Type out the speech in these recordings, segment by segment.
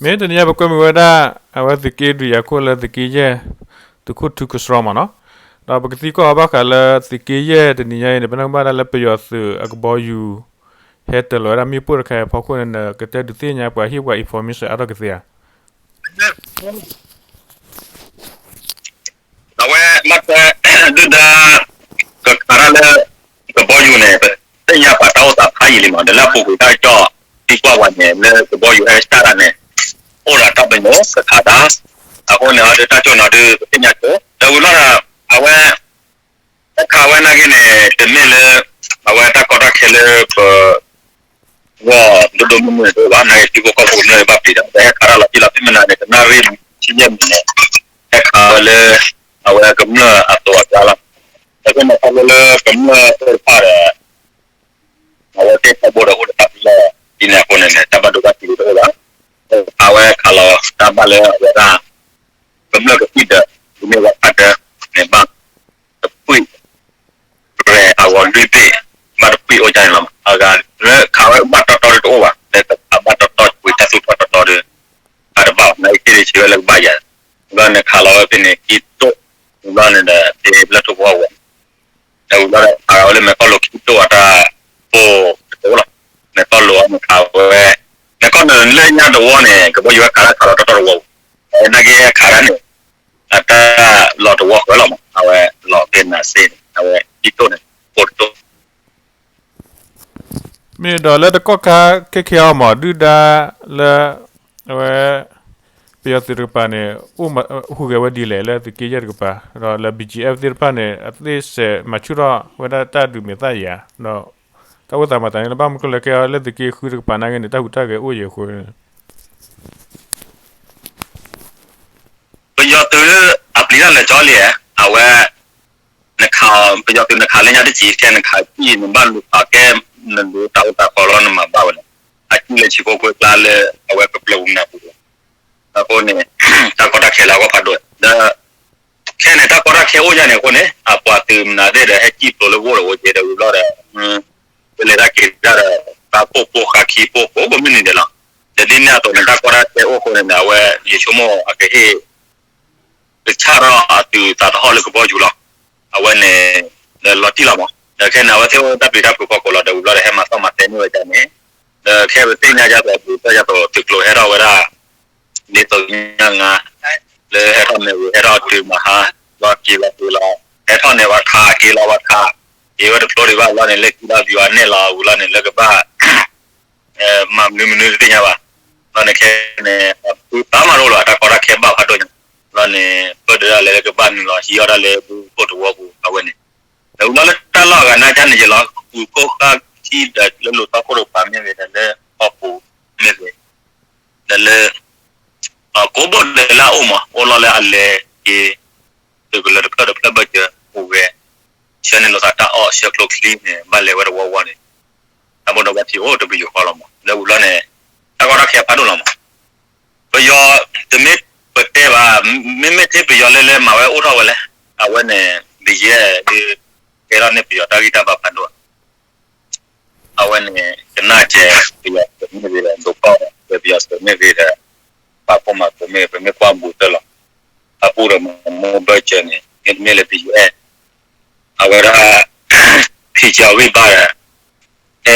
မ့ၢ်တနံၤညါပကွဲမုာ်ဝဲဒၣ် အဝဲသုးက့ဒုးယၤခိၣ်လၢသုးက့ယဲၢ် သုးခိၣ်ထူကဆှီမးနီၤ, ဒီးပကသံကွၢ်အီၤဘၣ်ဃးလၢသုးက့ယဲၢ်တနံၤညါအံၤန့ၣ် ပနၢ်ဟူဘၣ်ဒၣ်လၢပယီၤသုးအကဘီယူၤ ဟဲတၢၤလီၤဝဲဒၣ်မ့ၣ်ပိၢ်တခါအံၤအဖီခိၣ်န့ၣ် နကတဲဒုးသ့ၣ်ညါပှၤဟ့ၣ်ပှၤ information အါထီၣ်ကသ့ဧါ. အဝဲမ့ၢ်တဲ ဒုၣ်ဒါ ကခးတၢ်လၢ ကဘီယူၤန့ၣ် ပသ့ၣ်ညါပှၤတၢ်အိၣ်သးဖးယံာ်လံမး, ဒီးလၢအပူၤကွံာ်တၢ်ကစီၣ်သံကွၢ်ဝဲန့ၣ် လၢကဘီယူၤဟဲစၢ်တၢ်န့ၣ် အိၣ်ဒီးတၢ်ပညိၣ် ကခးတၢ်, အဃိန့ၣ်ဒီးတၢ်ကစီၣ်န့ၣ်ဒီးပသ့ၣ်ညါဆိ, ဒီးဝံၤလီၤဒီး အဝဲ တၢ်ခးဝဲနာ်က့န့ၣ် တမ့ၢ်လၢ အဝဲတၢ်ကီတၢ်ခဲလၢပ ဂီၢ်ဒိၣ်ဒိၣ်မုၢ်မုၢ်တအိၣ်ဘၣ်, နာ်က့ထံဖိကီၢ်ဖိကမျၢၢ်ဘၣ်ပျံၤဒီး ဟဲခးတၢ်လီၤတံၢ်လီၤဆဲးမနုၤန့ၣ် ကနၣ်ရံၣ်ဆံယဲၢ်မံးနံးန့ၣ် ဟဲခးဝဲလၢ အဝဲကမျၢၢ်အသိးအကျါလီၤ. ဒီးဖဲန့ၣ်ခီဖျိလၢကမျၢၢ်အိၣ်တဖၣ်ဒီး အဝဲသ့ၣ်ထီဘိဒီးအိၣ်တဖၣ်လၢ ဒ်န့ၣ်အဃိန့ၣ်န့ၣ် တၢ်ဘၣ်ဒိဘၣ်ထံးတအိၣ်ဘၣ်. အဝဲခးလီၤတၢ်ဘၣ်လၢအဝဲဒၣ် ကမျၢၢ်ကသံၣ်ဒီး ဒ်န့ၣ်ဝဲခးတၢ်န့ၣ်ဘၣ် တပှ့ၤ ရဲၣ်အဂီၤလွံၢ်ဘ့ၣ် ဘၣ်တပှ့ၤအိၣ်ကန့ၣ်လီၤ. အဂၤလၢခးဝဲဘၣ်တီတီဒီးတအိၣ်ဘၣ်, လၢခးဘၣ်တီတီ ပှ့ၤတၢ်သူၣ်ထီၣ်တီတီဒီး ခးတဘၣ်ဘၣ်, နာ်က့သ့ၣ်ဆံးဝဲလၢကဘၣ်ယၤ, ဘျီန့ၣ်ခးလီၤဝဲဖဲန့ၣ် ခံတိၢ်, ဘျီန့ၣ်ဒီး ဖဲဘျၢၣ်ထူၣ်ကဝီၤဝဲ ဒီးဝံၤဘျီဒီး ခးဝဲလၢမဲာ်ကီၢ်လိၤခံတိၢ်အတၢ်ပိၢ်တအိၣ်လီၤ. မဲာ်ကီၢ်လိၤအန့ၣ်ခးဝဲ, မဲာ်ကီၢ်လိၤလၢညါတဝီန့ၣ် ကဘီယူၤဝဲခးတၢ်ခးလီၤတီတီတဝီပူၤ, နာ်က့ခးတၢ်န့ၣ် အတၢ်လီၤတဝီဃၢၤလီၤမး, အဝဲလီၤဖဲနၤစ့န့ၣ် အဝဲခံတိၢ်န့ၣ် ပိၢ်တတိၢ် မ့ၢ်ဒီးလၢတကီၢ်ခါခဲခဲအံၤမး ဒုၣ်ဒါလၢ အဝဲ ပယီၤသုးတကပၤန့ၣ် ဟူးဂဲၤဝဲဒ်လဲၣ်လၢသုးက့ယဲၢ်တကပၤ, ဒီးလၢ ဘီၣ်ကၠံၣ်အဲၣ် သ့ၣ်တဖၣ်န့ၣ် အသ့ၣ်စဲးမၤဆူၣ်ထီၣ်ဝဲဒၣ်တၢ်ဒုးမဲာ်သၣ်ယၤ, ဒီးတၢ်အိၣ်သးမၤသးန့ၣ် လၢဘၣ်မနုၤကျိၤလဲၣ်ကဲအီၤလၢသုးက့ဃုတကပၤနာ်က့န့ၣ် တၢ်ဟူးတၢ်ဂဲၤအိၣ်ယံၤအဃိ ပယီၤသုးအပျံၤတၢ်လဲၤကၠီလံ, အဝဲ နခး ပယီၤသုးနခးလၢညါတစဲး ခဲနခးစံၣ် နဘၣ်လူၤသးကဲ နဒိးတၢ်အိၣ်တၢ်ခီလီၤ နမၤဘၣ်ဝဲန့ၣ် အစံၣ်လၢဆံးဖိခွဲကျါလၢ အဝဲကပျၢၤပူၤနၢ်ပူၤလီၤ. အဃိန့ၣ် တၢ်ကီတၢ်ခဲလၢအဂီၢ်ဖးဒိၣ်ဒီး ခဲန့ၣ် တၢ်ကီတၢ်ခဲအိၣ်ယါန့ၣ်အဃိန့ၣ် အပှၤသုးမနုၤသ့ၣ်ဒီး ဟဲစံၣ်ဖျိးလၢဂိၢ်ဒီးအိၣ်က့ၤဒီးဝံၤဘျီဒီး ကလဲၤတၢ်က့ၤတၢ်ဒီး သးပိၢ်ပိၢ်ဃာ်ခံပိၢ်ပိၢ်ကိးမုၢ်နံၤဒဲးလီၤ. ဒီးဒ်န့ၣ်အသိးန့ၣ် တၢ်ကီတၢ်ခဲအိၣ်အဃိန့ၣ်ဒီး အဝဲယဆိကမိၣ်အကဟ့ၣ် ကဆၣ်ထီၣ်အသုးသးသဟီၣ်လၢကဘီယူၤလီၤ. အဝဲန့ၣ် ဒီးလီၤတံၢ်လီၤမး ဒီးခဲန့ၣ် အဝဲသ့ၣ်အိၣ်တၢ်ပျံၤတၢ်ဖုးဖီခိၣ်လီၤ ဒီးဝံၤဘျီဒီးဟဲမၤသီၣ်မၤတဲန့ၢ်ဝဲဒၣ်န့ၣ် ဒီးခဲပသ့ၣ်ညါယါသိး ပသ့ၣ်ညါသိးသုးကျိၤဟဲထီၣ်ဝဲဒၣ် ဒ်သိးညါငါ လၢဟဲထီၣ်မ့ၢ်ဂ့ၤ ဟဲထီၣ်တုၤမဟါ လီၤက့ၤလီၤတုၤလီၤ ဟဲထီၣ်န့ၢ်ဝဲခး က့ၤလီၤဝဲခး က့ၤဝဲတဖျိဒံးဘၣ် လီၤန့ၣ်လၢခံလီၤ ဝံၤအီၤန့ၣ်လၢကဘၣ် မၤမနုၤမနုၤတသ့ၣ်ညါဘၣ်. လီၤန့ၣ်ခဲန့ၣ် ပှၤမၤတအိၣ်လၢၤ တၢ်ကီတၢ်ခဲဘၣ်ဖးဒိၣ်ညါ လီၤန့ၣ် ပၢၢ်ဒၣ်လၢကဘၣ်နုာ်လီၤဟံးအီၣ်ဒၣ်လၢဘူခိၣ်တဝီပူၤအဝဲန့ၣ် ဒီးဝံၤလီၤလၢတၢ်လီၢ်အဂၤနာ်က့န့ၣ် ယလီၤ ပူၤခိၣ်ဃၢ်ခံဒီးလၢလူၤသီခိၣ်တကပၤမ့ၢ်ဂ့ၤ ဒီးလၢဟီၣ်ပူၤမ့ၢ်ဂ့ၤ ဒီးလၢ ကိးဘိၣ်ဒဲးလၢအအိၣ်မး အိၣ်လီၤလၢအလဲၤက့ၤ သုးကလၢၤတဖျၢၣ်တဖျၢၣ်ဘၢၣ်စၢၤအိၣ်ဝဲ ဆှၢန့ၢ်လိာ်သးတၢ်အီၣ်ဆှၢကျိချံန့ၣ် ဘၣ်လဲၤဝဲတဝီဝီန့ၣ် တၢ်ဘိၣ်ဒီးဘၣ်ထံးအိၣ်တပယူာ်ဃီလီၤမး လၢဝံၤလီၤန့ၣ် တၢ်ကီတၢ်ခဲဖးဒိၣ်လီၤမး ပယီၤတမ့ၢ်ပတဲဘၣ် မ့မ့ၢ်ထဲပယီၤလၢလၢမၤဝဲအိၣ်ထီၣ်ဝဲလဲၣ် အဝဲန့ၣ် ဘယဲၢ်ဒုး ကဲထီၣ်န့ၢ်ပယီၤတၢ်ဂံၢ်တၢ်ဘါဖးဒိၣ် အဝဲန့ၣ် ကနၣ်ကဲ ပယီၤသုးမ့ၢ်ဂ့ၤဒီး ဒိးကီၢ်ဒီး ပယီၤသုးမ့ၢ်ဂ့ၤဒီး ပာ်ဖှိၣ်မၤသကိးမ့ၢ်ဂ့ၤ ပမ့ၢ်ကွၢ်ဘူးတၢၢ်လီၤ. အပူၤဒီးမၤမိၢ်ဘၢၣ်စၢၤန့ၣ် မ့တမ့ၢ်လၢပယီၤ အဝဲဒၣ် ဖံးကၠီၤဝံၣ်ဘၣ်ဒီး အဲ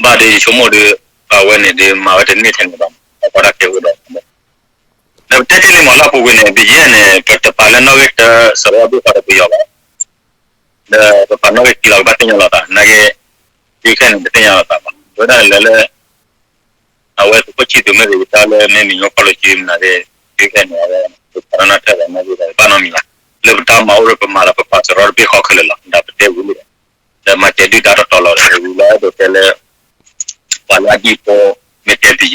ဘၣ်ဒီးယဆိကမိၣ်ဒီး အဝဲန့ၣ်ဒီး မၤဝဲတန့ၢ်ထဲန့ၣ်ဘၣ်မး တၢ်ကီတၢ်ခဲဝဲဒီး ဒီးပတဲတ့ၢ်လံမးလၢအပူၤကွံာ်န့ၣ် ဘယဲၢ်န့ၣ် ပတပာ်လၢနီၣ်ဂံၢ်တၢ စရီဘ့ၣ်ဃီဒီးပယီၤဘၣ် ဒီးပပာ်နီၣ်ဂံၢ်ခံလီၤ ကဘၣ်သ့ၣ်ညါလီၤသး နာ်က့ ဒုးခဲန့ၣ် တသ့ၣ်ညါလီၤသးဘၣ် ဝဲဒၣ်လၢလၢ အဝဲသုးခိၣ်ဆံၣ်သူးမ့ၢ်ဂ့ၤ ကတၢၢ်လၢမ့ၢ်မံၤညီဖီၣ်လိာ်စုမနုၤသ့ၣ် ဒုးခဲန့ၣ် အဝဲ ပပာ်နီၣ်ထၢၣ်လီၤ နီၣ်ဂံၢ်ဒီး ဘၣ်နီတမံၤဘၣ် လၢပတၢ်မၤအိၣ်ဒီးပမၤလီၤ ပပာ်စရီတဘ့ၣ်ဃီခဲလၢာ်လီၤ ဒီးပတဲဝံၤလံ ဒီးမၤစၢၤဒုၣ်ဒါတီတီလီၤဒီး ဝံၤလီၤအဲၣ်ဒိးတဲလၢ ပှၤလၢအဒံၣ်ဖိ မ့ၢ်တဲပယဲၢ်ကၠိဒီး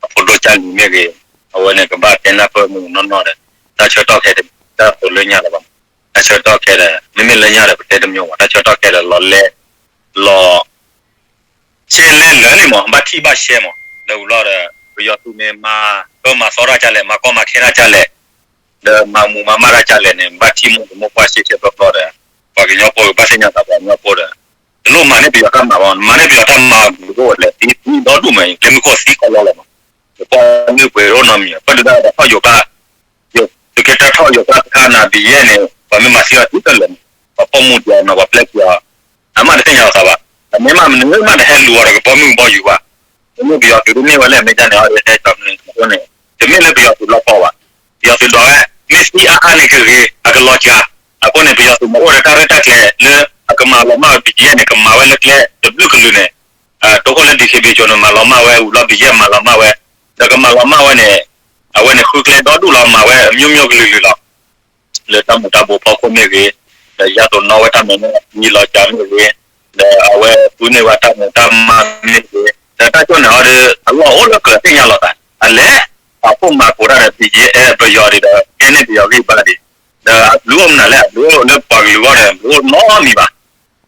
အဖိဒိၣ်ကၢ်လံၤမ့ၢ်ဂ့ၤ အဝဲန့ၣ်ကဘၣ်တဲနၢ်ပၢၢ်မုၢ်နီၢ်နီၢ်ဒီး တၢ်ဆၢကတီၢ်ခဲအံၤ တၢ်သိးလၢညါလၢၤဘၣ်မး တၢ်ဆၢကတီၢ်ခဲဒီး မ့မ့ၢ်လၢညါဒီး ပတဲတမံၤဘၣ် တၢ်ဆၢကတီၢ်ခဲဒီး လီၤလဲ လီၤ ဆဲးလဲၤလၢာ်လံမး ဘၣ်ထံၣ်ဘၣ်ရှဲမး ဒီးဝံၤလီၤဒီး ပယီၤသုးန့ၣ် မၤကၢမၤသီတၢ်ကလဲၣ် မၤကီမၤခဲတၢ်ကလဲၣ် ဒီးမၤမူးမၤမၢ်တၢ်ကလဲၣ်န့ၣ် ဘၣ်ထံၣ်မိၢ်တံၤမိၢ်ပှၢ်ရှဲရှဲပျီပျီဒီး ပှၤကညီဖိကဘၣ်သ့ၣ်ညါသး ပှၤကညီဖိဒီး တ လိၣ်မၤန့ၢ်ပယီၤတၢ်မၤဘၣ်, မၤန့ၢ်ပယီၤတၢ်မၤဘၣ်အိၣ်လဲၣ်, သံဒီဒူၣ်မး, ကျဲမုၢ်ခိၣ်သံကီလီလီၤမး, ယပှၤမ့ၢ်ပှဲၤအိၣ်နီတမံၤ, ပၣ်ဒုးတၢ်ဒီးထီၣ်ယိၤကါ, သုးက့တၢ်ထီၣ်ယိၤကါတခါန့ၣ် ဘံၣ်ယဲၢ်န့ၣ် ပှၤမ့ၢ်မၤသံအီၤတုၤတလၢာ်န့ၣ် ပှၤပိာ်မုၣ်ဒံးအီၤနီၤ ပှၤပျဲက့ၤအီၤ, အမ့ၢ်တသ့ၣ်ညါလီၤသးဘၣ်, အမ့ၢ်မးမနုၤမးတဟဲလူၤအီၤဒီးကဘီမုၢ်ကဘီယူၤဘၣ်, မ့ၢ်ပယီၤသုးတန့ၢ်ဝဲလဲၣ် မ့ၢ်ဒ်န့ၣ်အီၤဒီးဟဲကီမနုၤအဃိန့ၣ်, တမ့ၢ်လၢပယီၤသုးလီၤပှီၢ်ဘၣ်, ပယီၤသုးဒွးဝဲ, မ့ၢ်သံအါအါန့ၣ်ကဂ့ၤ အကလီၤစှၤ, အဃိန့ၣ် ပယီၤသုးမၤအိၣ်ဒီးတၢ်ရဲၣ်တၢ်ကျဲၤလၢ အကမၤလီၤမၢ်ဝဲဘံၣ်ယဲၢ်န့ၣ် ကမၤဝဲလၢကျဲတဘျုးကလုာ်န့ၣ်, တိခိၣ်လၢ ဒံၣ်ခ့ဘ့ၣ်ကၠိန့ၣ် မၤလီၤမၢ်ဝဲ ဝံၤလီၤဘံၣ်ယဲၢ်မၤလီၤမၢ်ဝဲ, ဒီးကမၤလီၤမၢ်ဝဲန့ၣ်, အဝဲန့ၣ်ဃုကျဲဒီဒူၣ်လီၤ မၤဝဲ မျိုးမျိုးကလုာ်ကလုာ်လီၤ လၢတၢ်မူၤတၢ်ဘှီးဖီခိၣ်မ့ၢ်ဂ့ၤ, ဒီးယါသိးနီၣ်ဝဲတၢ်မဲာ်ညါလီၤစှၤမ့ၢ်ဂ့ၤ, ဒီးအဝဲသူန့ၢ်ဝဲတၢ်မဲာ်တၢ်မါမ့ၢ်ဂ့ၤ, ဒီးတၢ်ကၠိန့ၣ်အီၤဒီး အလီၢ်အိၣ်လၢကသ့ၣ်ညါလီၤသး အလဲၤ ပာ်ဖှိၣ်မၤကိးတၢ်ဒီး ဘံၣ်ယဲၢ် ပယီၤဒံးဒီး ကဲန့ၢ်ပယီၤဂံၢ်ဘါဒံး, ဒီးအဘျုးအိၣ်မနုၤလဲၣ် အဘျုးအိၣ်လၢပှၤကလုာ်အဂီၢ်ဒီး ဘျုးအိၣ်နီတမံၤဘၣ်.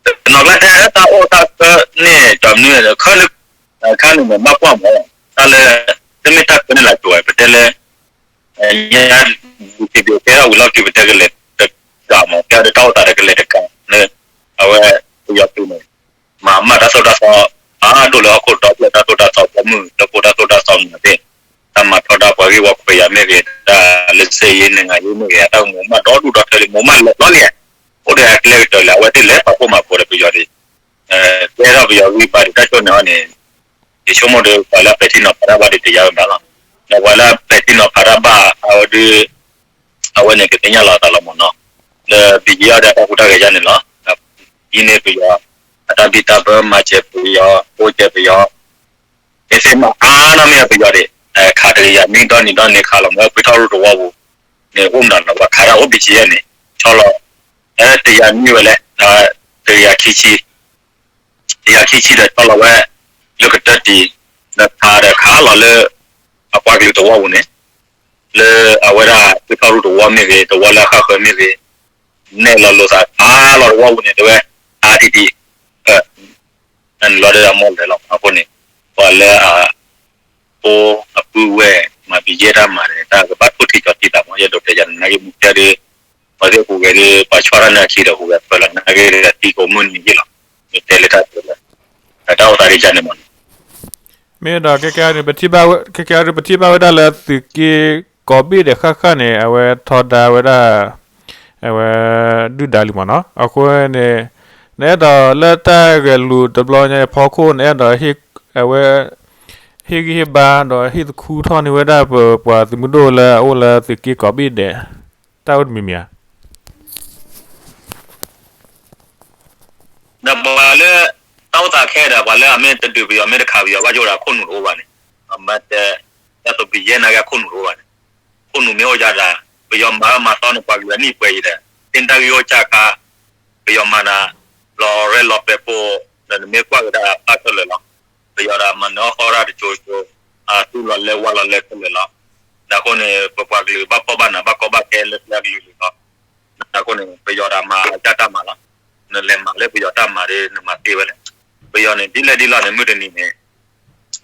တနီၤကျါတဲတၢ်အိၣ်တၢ်ခၢန့ၣ် တမနုၤခၢန့ၣ် ခါန့ၣ်န့ၣ် ဘၣ်ကွၢ်မး, တၢ်လၢ တမ့ၢ်တၢ်ခၢန့ၣ်လၢကၠိၤဝဲ ပတဲလၢ ညါ ဒံၣ်ခ့ဘ့ၣ်ကဲထီၣ်ဝံၤလီၢ်ခံ ပတဲကလဲၤတကးမး, ကဲဒီးတၢ်အိၣ်သးဒီးကလဲၤတကးလၢ အဝဲ ပယီၤသုးန့ၣ် မၤမၢ်တၢ်သိၣ်တၢ်သီ ဖးဒိၣ်လၢဟီၣ်ခိၣ်ဒီဖျၢၣ် တၢ်သိၣ်တၢ်သီ ပိာ်မုၣ်လၢဖိတၢ်သိၣ်တၢ်သီမနုၤသ့ၣ်, တၢ်မၤထီဒါပှၤဂ့ၢ်ဝီခွဲးယာ်မ့ၢ်ဂ့ၤ, တၢ်လၢစ့ယ့န့ၣ် ငါယ့မ့ၢ်ဂ့ၤ, အတၢ်ကမူးမၢ်ဒီဒူၣ်ဒီထၢလံ မူးမၢ်လီၤလီၤလံ, အိၣ်ဒီးအကျဲကတၢၢ်လံ အဝဲသ့ၣ်လဲၤပာ်ဖှိၣ်မၤဖိဒီးပယီၤဒံး, ကဲထီၣ်ပယီၤဂံၢ်ဘါဒံး တၢ်ကၠိန့ၣ်အီၤန့ၣ် ယဆိကမိၣ်ဒီး ပှၤလၢအပဲာ်ထံနီၤဖးတၢ်ဘၣ်ဒံးတယါဝဲဘၣ်လီၤ. ဒီးပှၤလၢအပဲာ်ထံနီၤဖးတၢ်ဘၣ်အဝဲဒုး အဝဲန့ၣ်ကသ့ၣ်ညါလီၤသးလီၤမးနီၤ, လၢဘံၣ်ယဲၢ်အီၤဒီးတၢ်ဟူးတၢ်ဂဲၤယါန့ၣ်လီၤ, ဒ်န့ၣ်ပယီၤ အတၢ်ဘံၣ်တၢ်ဘၢမၤစၢၤပယီၤ အိၣ်စၢၤပယီၤ မ့ၢ်သ့မၤအါနီၢ်မ့ၢ်ပယီၤဒံး, ခးတကယၤနွံဒီနံၤဒီနံၤခးလီၤမး ဖှံထီၣ်ရူၢ်တဝီပူၤန့ၣ် အိၣ်မးနီၤ ပှၤခးတၢ်အိၣ်ဘံၣ်ယဲၢ်န့ၣ် ဆီလီၤ တကယၤနွံဝဲလဲၣ်, တကယၤခံဆံ တကယၤခံဆံဒီးဆီလီၤဝဲ လၢကတၢၢ်တံၢ် ဒီးခးဒီးခးလီၤလၢ အပှၤကလုာ်တဝီပူၤန့ၣ် လၢအဝဲဒၣ်ဖှံထီၣ်ရူၢ်တဝီမ့ၢ်ဂ့ၤ တဝီလၢအဃၣ်ဃၢၤမ့ၢ်ဂ့ၤ နဲၣ်လီၤလိာ်သးခးလီၤတဝီပူၤန့ၣ် တဲဝဲ အါတံၢ်တံၢ် နလီၤဒီးအမိၢ်လဲၤလီၤမးအဃိန့ၣ် ပှၤလၢအ ဖိအပုၢ်ဝဲၢ် မၤဘံၣ်ယဲၢ်တၢ်မၤန့ၣ် တၢ်ကဘၣ်ထိၣ်ထံကၠီၤထံသးမး ယအဲၣ်ဒိးတဲယၤန့ၣ် နာ်က့မူတဲဒီး ပှၤသ့ၣ်ဟူးဂဲၤဒီး ပှၤဆီတၢ်နၢ်ခံဒီးဟူးဂဲၤဖၢလီၤ နာ်က့ဒီးသံကိးမုၢ်နံၤယ့ၢ်လီၤ မ့ၢ်တဲလၢတၢ်တဲလၢ တၢ်အိၣ်သးဒ်န့ၣ်မးန့ၣ် မ့ၢ်ဒီး ခဲကဲန့ၣ် ပထံၣ်ဘၣ်ဝဲဒၣ်လၢသုးက့ကိးဘ့ၣ်ဒဲးဃၣ်ဃၣ်န့ၣ် အဝဲထီဒါဝဲဒၣ် အဝဲ ဒုၣ်ဒါလံမးနီၤ အဃိန့ၣ် နအဲၣ်ဒိးလၢတၢ်ဂဲၤလိာ်တဘျီညါအဖီခိၣ် နအဲၣ်ဒိး အဝဲ ဟ့ၣ်ဂံၢ်ဟ့ၣ်ဘါဒီးဟ့ၣ်သခူထီၣ်န့ၢ်ဝဲဒၣ်ပပှၤသုးမုၢ်ဒိၣ်လၢအအိၣ်လၢသုးက့ကိးဘ့ၣ်ဒဲး တၢ်အိၣ်တမံၤမံၤဧါ ဒီးပှၤလၢ တၢ်အိၣ်သးခဲဒီး ပှၤလၢအမ့ၢ်တဒုးပယီၤမ့ၢ်တခးပယီၤဘၣ်ယိၣ်ဒီးအခိၣ်နူာ်တအိၣ်ဘၣ်န့ၣ်, မ့ၢ်တဲ ဒ်သိးဘံၣ်ယဲၢ်နာ်က့အခိၣ်နူာ်တအိၣ်ဘၣ်န့ၣ်, ခိၣ်နူာ်မ့ၢ်အိၣ်ယၤဒီး ပယီၤမၤအၢမၤသီန့ၣ် ပှၤကလုာ်အနံၣ်ပှဲၤအံၤဒီး သ့ၣ်တၢ်ဂ့ၢ်အိၣ်ကၢ်ခါ, ပယီၤမၤနၤ လီၤရဲၣ်လီၤပဲာ်ပိာ်, ဒီးနမ့ၢ်ကွၢ်ကဒါဖးခဲလၢာ်လီၤ. ပယီၤဒီးမၤနၢၤအီၣ်ဃီတၢ်တစိၤစိၤ, အသူၣ်လီၤလဲဝါလီၤလဲခဲလၢာ်လီၤ. ဒီးအဃိန့ၣ် ပပှၤကလုာ်ဘၣ်ဖှီၣ်ဘၣ်နးဘၣ်ကီဘၣ်ခဲလၢကျဲကလုာ်လီၤ. အဃိန့ၣ် ပယီၤဒီးမၤအတၢ်တၢ်မၤလီၤ. နလဲၤမၤလၢပယီၤတၢ်မၤဒီး နမၤသ့ဝဲလဲၣ်. ပယီၤန့ၣ် ဒ်လဲၣ်ဒ်လဲၣ်န့ၣ် မုၢ်တနံၤန့ၣ်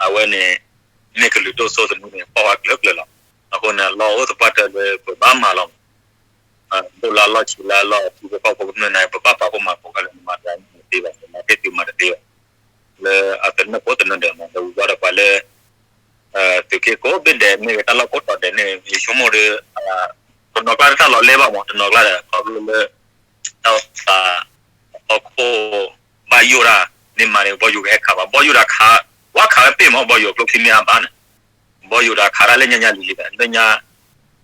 အဝဲန့ၣ် မ့ၢ်ကလုာ်ဒိၣ်စိသနူန့ၣ် ဖီၣ်ဝဲကျၢၤကျၢၤလီၤ. အဃိန့ၣ် အလီၢ်အိၣ်သပှၢ်တၢၢ်လၢပဘၣ်မၤလီၤမး. ဒိၣ်လၢအလီၢ်ဆံးလၢအလီၢ်ထံဖိကီၢ်ဖိကမျၢၢ်န့ၣ် ပဘၣ်ပာ်ဖှိၣ်မၤကိးဂၤလၢနမၤတဂၤမၤတသ့ဘၣ်, နမၤသ့သုမၤတသ့ဘၣ်. လၢအသနၢၣ်ဖိသနၢၣ်ဒဲးမး ဒီးဝံၤဘျီဒီးပှၤလၢ သုးက့ကိးဘ့ၣ်ဒဲးမ့ၢ်ဂ့ၤ တၢ်လီၢ်ကိးတီၤဒဲးန့ၣ် ယဆိကမိၣ်ဒီး တနီၤကျါတၢ်လီၤလဲၢ်ဘၣ်မး တနီၤကျါဒီး ခီဖျိလၢ တၢ်အိၣ်သး အဖီခိၣ် ဘၣ်ယိၣ်တၢ် မ့ၢ်မၤန့ၣ် ကဘီယူၤကဟဲခးဘၣ် ဘီယူၤဒီးခး ဝဲခးဝဲပ့ၢ်မး ဘီယူၤအကျိချံမ့ၢ်အါဘၣ်န့ၣ် ဘီယူၤဒီးခးတၢ်လၢညါညါလံၤလံၤဒီး လၢညါ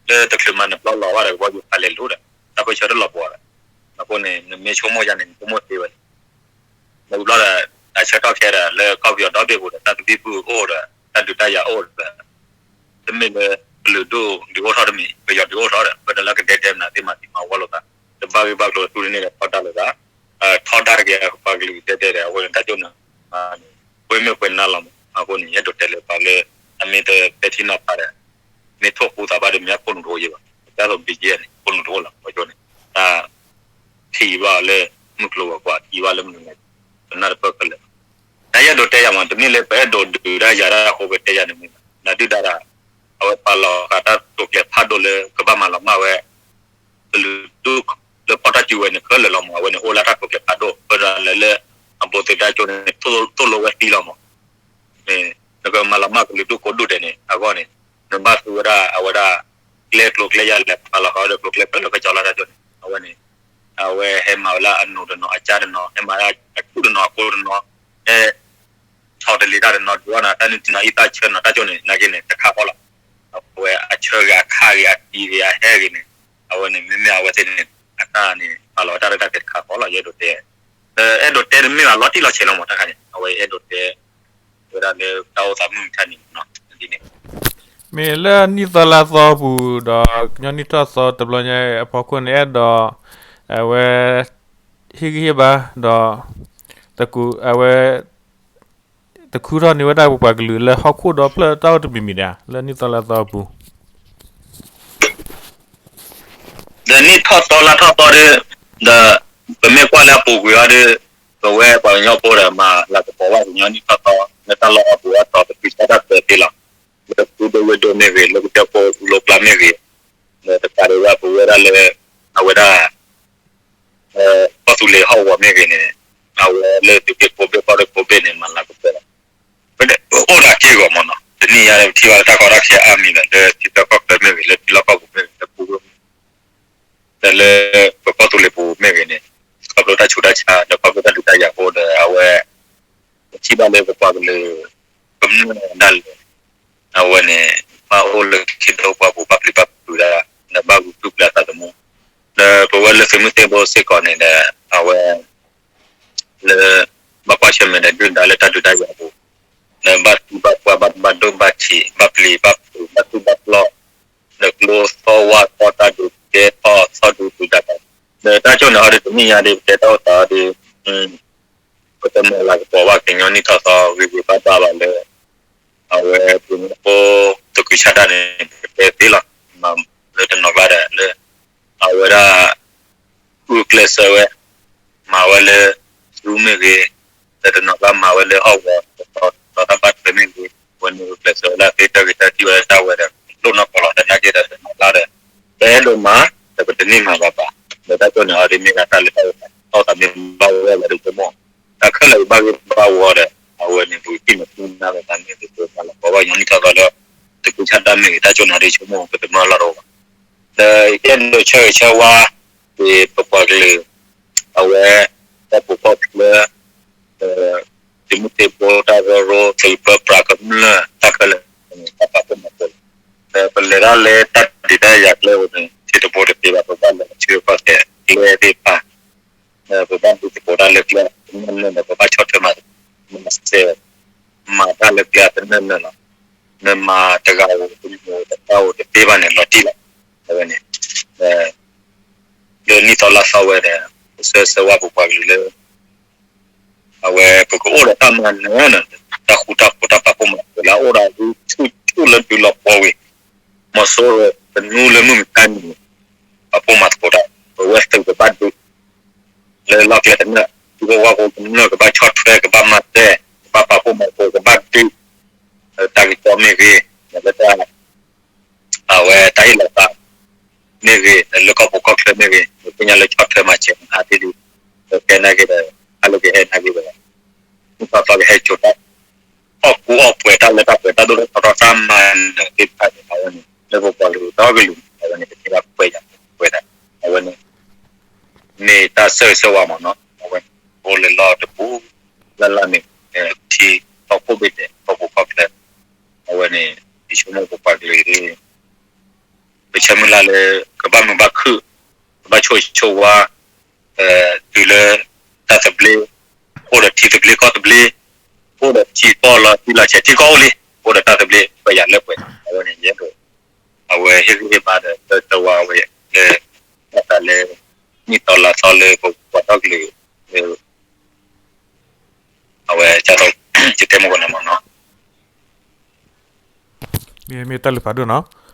လၢတချုးမၤနၢၤပျီလီၤဘၣ်ဒီး ကဘီယူၤခးလဲၤလိၤဒီး တၢ်ပၢဆှၢတလီၤပှီၤဒီး အဃိန့ၣ် နမ့ၢ်ဆိကမိၣ်ယါန့ၣ် နဆိကမိၣ်သ့ဝဲန့ၣ် လၢဝံၤဘျီဒီး တၢ်ဆၢကတီၢ်ခဲဒီး လၢကီၢ်ပယီၤဒီဘ့ၣ်ပူၤဒီး တၢ်သဘံၣ်ဘုၣ်အိၣ်ဒီး တၢ်ဒုးတၢ်ယၤအိၣ်ဒီး တမ့ၢ်လၢ ကလုာ်ဒိၣ်ဒုးအိၣ်ထီၣ်တမံၤ ပယီၤဒုးအိၣ်ထီၣ်ဒီး ပဒီးလၢကဒဲဒဲမနုၤသ့ၣ်မၤသံမၤဝီလိာ်သး တဘၣ်ဂ့ၢ်ဘၣ်ကျိၤသူတန့ၢ်ဒီးထီဒါလိာ်သး ထီဒါက့ၤပှၤကလုာ်ကဒဲဒဲဒီး အဃိန့ၣ် တၢ်ကၠိၣ်နၢ် ပှ့ၤမ့ၢ်ပှ့ၤနါလီၤမး အဃိန့ၣ် ယအဲၣ်ဒိးတဲလၢပှၤလၢ အမ့ၢ်တပဲာ်ထံနီၤဖးဒီး မ့ၢ်ထိၣ်ဃူသးဘၣ်ဒီးမ့ၢ်အခိၣ်နူာ်တအိၣ်ယဲဘၣ် ဒ်သိး ဘံၣ်ယဲၢ်န့ၣ် အခိၣ်နူာ်တအိၣ်လီၤ ပှၤကၠိၣ်န့ၣ် တၢ် ထံၣ်ဘၣ်လၢ မုၢ်ကျိၤဝဲၤကွာ် ထံၣ်ဘၣ်လၢမနုၤလဲၣ် ပနၢ်တပၢၢ်ခဲလၢာ်ဘၣ် တၢ်ယအဲၣ်ဒိးတဲယၤမး တမ့ၢ်လၢပအဲၣ်ဒိးဒုးတၢ်ယၤတၢ်အဃိ ပတဲယၤန့ၣ်မ့ၢ်ဘၣ် နဒုၣ်ဒါဒီး အဝဲပာ်လီၤဃာ်တၢ်တိာ်ကျဲၤဖးဒိၣ်လၢ ကဘၣ်မၤလီၤမၢ်ဝဲ ကလုာ်ဒူၣ်လၢဖီၣ်တၢ်စုဝဲၤန့ၣ် ခဲလၢာ်လီၤမး အဝဲန့ၣ် အိၣ်လၢတၢ်တိာ်ကျဲၤဖးဒိၣ် ပဒီးလၢလၢ အဘူးသ့ၣ်တၢ်ကၠိန့ၣ် သိၣ်လိဝဲသံလီၤမး, နကမၤလီၤမၢ်ကလုာ်ဒူၣ်ကိးဒူၣ်ဒဲးန့ၣ် အဂီၢ်န့ၣ် နဘၣ်သူဝဲဒၣ်အဝဲဒၣ် ကျဲကျိၤကျဲယၤလဲၤဖးလီၤဃာ်ဝဲဒီး ကျိၤကျဲဖဲလၢကစီၤလါတၢ်ကၠိန့ၣ် အဝဲန့ၣ် အဝဲဟဲမၤဝဲလၢအနိးတနီၤ အကၠၢ်တနီၤ ဟဲမၤလၢအကူၣ်တနီၤအကိတနီၤ ဟဲ ဆီတလံၤတၢ်တနီၤ ဒုးအီၣ်နၤတၢ်နုၢ်ထံနီၤ အံသၣ်ဆၢနီၤ တၢ်ကၠိန့ၣ် နာ်က့န့ၣ် တခါဃီလီၤ. အဝဲအဆၢဂ့ၤ အခါဂ့ၤ အတံၤဂ့ၤ အဟဲဂ့ၤန့ၣ် အဝဲန့ၣ် မ့မ့ၢ်အဝဲသ့ၣ်န့ၣ် အတၢ်န့ၣ် ပာ်လီၤဝဲတၢ်ရဲၣ်တၢ်ကျဲၤတခါဃီလီၤ. ယအဲၣ်ဒိးတဲ ယအဲၣ်ဒိးတဲတမ့ၢ်ဘၣ် လီၤတံၢ်လီၤဆဲးလီၤမး တၢ်ခါန့ၣ် အဝဲအဲၣ်ဒိးတဲ ဝဲဒၣ်လၢတၢ်အိၣ်သးမုၢ်မဆါန့ၣ်မးနီၤ ဒ်န့ၣ် မ့ၢ်လၢနံၣ်သီလါသီအပူၤဒီး ကညီနံၣ်ထီၣ်သီတဘျီညါအဖီခိၣ်န့ၣ် အဲၣ်ဒိး အဝဲ ဟ့ၣ်ဂံၢ်ဟ့ၣ်ဘါ ဒီး အဝဲ တခူထီၣ်န့ၢ်ဝဲဒၣ်ပပှၤကလုာ်လၢဟီၣ်ခိၣ်ဒီဖျၢၣ်တၢ်အိၣ်တမံၤမံၤဒၣ် လၢနံၣ်သီလါသီအပူၤ ဒီးနံၣ်ထီၣ်သီလါထီၣ်သီဒီး ဒီး ပမ့ၢ်ကွၢ်လၢအပူၤကွံာ်အီၤဒီး ပဝဲပှၤကညီဖိဒီး မၤလၤကပီၤဘၣ်ကညီနံၣ်ထီၣ်သီ လၢတၢ်လီၢ်အပူၤအတီၤ ပတုာ်စၢ်တၢ်ပၢသ့လီၤ. လၢပူဒိၣ်ဝ့ၢ်ဒိၣ်မ့ၢ်ဂ့ၤ လၢကစၢၢ်ခိၣ်လိကျါမ့ၢ်ဂ့ၤ ဒီးတကးဒံးဘၣ်ပဝဲဒၣ်လၢ အဝဲဒၣ် ကီၢ်သူလ့ၤဟီၣ်ကဝီၤမ့ၢ်ဂ့ၤန့ၣ် အဝဲလၢသုးက့ဖိဘ့ၣ်ကီၢ်ရ့ၣ်ဖိဘ့ၣ်န့ၣ် မၤလၤကပီၤလီၤ. အိၣ်ဒၣ်က့ၢ်ဂီၤမးနီၤ တနံၣ်ညါန့ၣ် ပထံၣ်ဘၣ်လၢတၢ်ကီတၢ်ခဲအါမံၤဒီး လၢထံချၢကီၢ်ချၢမ့ၢ်ဂ့ၤ လၢထံလီၢ်ကီၢ်ပူၤမ့ၢ်ဂ့ၤ လၢပူၤ ဒီးလၢပကီၢ်သူလ့ၤပူၤမ့ၢ်ဂ့ၤန့ၣ် ခီဖျိတၢ်ဆူးတၢ်ဆါ ဒီးခီဖျိတၢ်ဒုးတၢ်ယၤအဃိဒီး အဝဲ ပထံၣ်ဘၣ်လၢပပှၤကလုာ် ကမျၢၢ်ဒၣ်လဲာ် အဝဲန့ၣ် ဘၣ်အိၣ်လၢခံဒီးပှၤပူၤ ဘၣ်ပျံၤဘၣ်ဖုးဒၣ် ဒီးဘၣ်ဂုာ်ကျဲးစၢးသးသမူ ဒီးပဝဲလၢသုးမုၢ်သံၣ်ဘိစ့ၢ်ကီးန့ၣ်ဒီး အဝဲ လၢ ဘၣ်ကွၢ်ဆၢၣ်မဲာ်ဒီးဒုၣ်ဒါလၢတၢ်ဒုးတၢ်ယၤအပူၤ လၢဘၣ်သံဘၣ်ပှၢ် ဘၣ်ဒိဘၣ်ထံး ဘၣ်ပျံၤဘၣ်ဖုး ဘၣ်သူၣ်ဘၣ်ပျီၢ် ဒီးကျိသီၣ်ဝၣ်သီၣ် တၢ်ဒုးကဲထီၣ်သီၣ်ဒုးဒုးဒါ ဒီးတၢ်ကၠိၣ်န့ၣ်အီၤဒီး တနံၣ်ညါဒီး ပတဲတၢ်အိၣ်သးအီၤဒီး ပတမၤလၤကပီၤဘၣ်ကညီနံၣ်ထီၣ်သီဂ့ၤဂ့ၤဘၣ်ဘၣ်ဘၣ်လၢ အဝဲပှၤဖိသကုၤဆးဒးန့ၣ် ပတဲသ့လီၤ မၤလၢတနီၤကျါဒီးလၢ အဝဲဒၣ် ဂုာ်ကျဲးစၢးဝဲ မၤဝဲလၢ ဆူမ့ၢ်ဂ့ၤ လၢတနီၤကျါမၤဝဲလၢဟီၣ်ကဝီၤ တတီၤတၢ်ဘၣ်ထွဲမ့ၢ်ဂ့ၤ အဝဲန့ၣ်ဂုာ်ကျဲးစၢးဝဲလၢအသ့တၢ်ဂ့ၤတၢ်ထံၣ်ဝဲလၢတၢ်ဝဲဒီး ဒိၣ်နီၢ်ကီၢ်လီၤ သနာ်က့ဒီးတနီၤကျါဒီး ပအဲၣ်ဒိးမၤ ဒီးပတန့ၢ်မၤဘၣ်ဘၣ် ဒီးတၢ်ကၠိၣ်န့ၣ်အီၤဒီးမ့ၢ်ဂ့ၤတၢ်လၢတၢ်အိၣ်သး တၢ်အိၣ်သးမ့ၢ်ဘၣ်ဝဲဝဲဒီးဆိကမိၣ် တၢ်ခဲလၢာ်ကဘၣ်ဂ့ၤဘၣ်ဝီဒီး အဝဲန့ၣ် ပကသ့ၣ်နီၣ်သ့ၣ်နီၣ်လီၤသးမ့ၢ်ဂ့ၤ ပမၤလၤကပီၤဘၣ်ကညီနံၣ်ထီၣ်သီလၢ သကုၤဆးဒးမ့ၢ်ဂ့ၤ တၢ်ကၠိၣ်န့ၣ်အီၤဒီးဆိကမိၣ် ပတမၢလီၤတအိၣ်ဘၣ် ဒီးယအဲၣ်ဒိးဆၢဂ့ၤဆၢဝါ က့ၤပပှၤကလုာ် အဝဲ တၢ်ပူၤကီၢ်ချၢ သုးမုၢ်သံၣ်ဘိ တၢ်ရၢရိ သုးပၢပြးကမျၢၢ် တၢ်ခဲလၢာ် တၢ်ပာ်ဖှိၣ်မၤဖိလီၤ. ဒီးပလဲၤတၢ်လၢတၢ်ဒုးတၢ်ယၤကျဲအိၣ်န့ၣ် ထံတဘိတသ့ဘၣ် ပဘၣ်လဲၤဆၢကီၢ်စဲးကျဲသ့ၣ်တဖၣ် ပဘၣ်ဒုးသကိးတၢ်လၢကျဲတနၢၣ်နၢၣ်ဒီး ပဘၣ်ဆီၣ်ထွဲမၤ မၤစဲး မၤတၢ်လၢကျဲတနၢၣ်နၢၣ်လီၤ. နမၤတဂၤဧိၤ တမံၤဧိၤ တသၣ်ဧိၤ တသ့ဘၣ်န့ၣ် လီၤတံၢ်လီၤ. အဝဲန့ၣ် လၢနံၣ်သီလါသီဝဲဒီး ပဆၢဂ့ၤဆၢဝါပပှၤကလုာ်လၢ အဝဲပကအိၣ်ဒီးတၢ်မၤနၢၤ တၢ်ဃူတၢ်ဖိးတၢ်ပာ်ဖှိၣ်မၤစၢၤလၢအအိၣ်ဒီး ဆူၣ်ဆူၣ်လၢဒုးလီၤပှီၢ်ဝံၤ မီၤစိရိၤသနူလၢမုၢ်မဆါန့ၣ် ပာ်ဖှိၣ်မၤသကိးတၢ် ပဝဲသုးကဘၣ်ဒုး လၢလီၢ်ကျဲတနၢၣ် ထံဖိကီၢ်ဖိကမျၢၢ်ကဘၣ်ဆီၣ်ထွဲ ကဘၣ်မၤစဲး ကဘၣ်ပာ်ဖှိၣ်မၤသကိး ကဘၣ်ဒုး တၢ်ဂ့ၢ်ကီမ့ၢ်ဂ့ၤ လၢတၢ် အဝဲတၢ်ဟ့ၣ်လီၤသး မ့ၢ်ဂ့ၤ လၢကီၢ်ပူၤကီၢ်ချၢမ့ၢ်ဂ့ၤ ပသ့ၣ်ညါလၢဆီၣ်ထွဲမၤစဲးအါဒ်ဒ် ကဲနာ်က့ဒီး တၢ်လၢကဟဲနာ်က့ဒီး နံၣ်သီသီကဟဲစိာ်တၢ် အီၣ်ကူအီၣ်ပှဲၤတၢ်လၢတၢ်ပှဲၤတၢ်ဒိၣ်ထီၣ်ထီထီၣ် တၢ်မၤနၢၤသ့ၣ်တဖၣ်န့ၣ် အဝဲန့ၣ် လၢပပှၤကလုာ်ဒီကလုာ်န့ၣ် အဝဲန့ၣ် ပသ့ၣ်ညါပှဲၤယၤပှဲၤတၢ် အဝဲန့ၣ် မ့ၢ်တၢ်ဆၢဂ့ၤဆၢဝါမးနီၤ အဝဲန့ၣ် အိၣ်လၢလီၢ်တပူၤ လၢ်လၢ်န့ၣ် ထံကီၢ်ခိၣ်ဘ့ၣ်ဒဲး ကီၢ်ပူၤကီၢ်ချၢ အဝဲန့ၣ် ယဆိကမိၣ်ပပှၤကလုာ် ပဆၢမုၢ်လၢ်လၢ ကဘၣ်မုာ်ဘၣ်ခုၣ် ကဘၣ်ဆိၣ်ဂ့ၤဆိၣ်ဝါ တုၤလၢ တၢ်သဘျ့ အိၣ်ဒီးထံသဘျ့ကီၢ်သဘျ့ အိၣ်ဒီးထံကီၢ်လီၤတံၢ်လီၤဆဲး ထံကီၢ်အိၣ်လံ အိၣ်ဒီးတၢ်သဘျ့ ပှဲၤယၤလၢပှဲၤ အဝဲန့ၣ်ယဲဒိး အဝဲဟ့ၣ်ဂံၢ်ဟ့ၣ်ဘါဒီး တၢ်ဆၢဂ့ၤဆၢဝါဝဲ လၢ တၢ်သးလၢ နံၣ်သီလါသီလၢပပှၤဒီကလုာ် အဝဲ ယတဲမုၢ်ကီၢ်န့ၣ်မးနီၤ မ့ၢ်တၢ်လုၢ်ဖးဒိၣ်နီၤ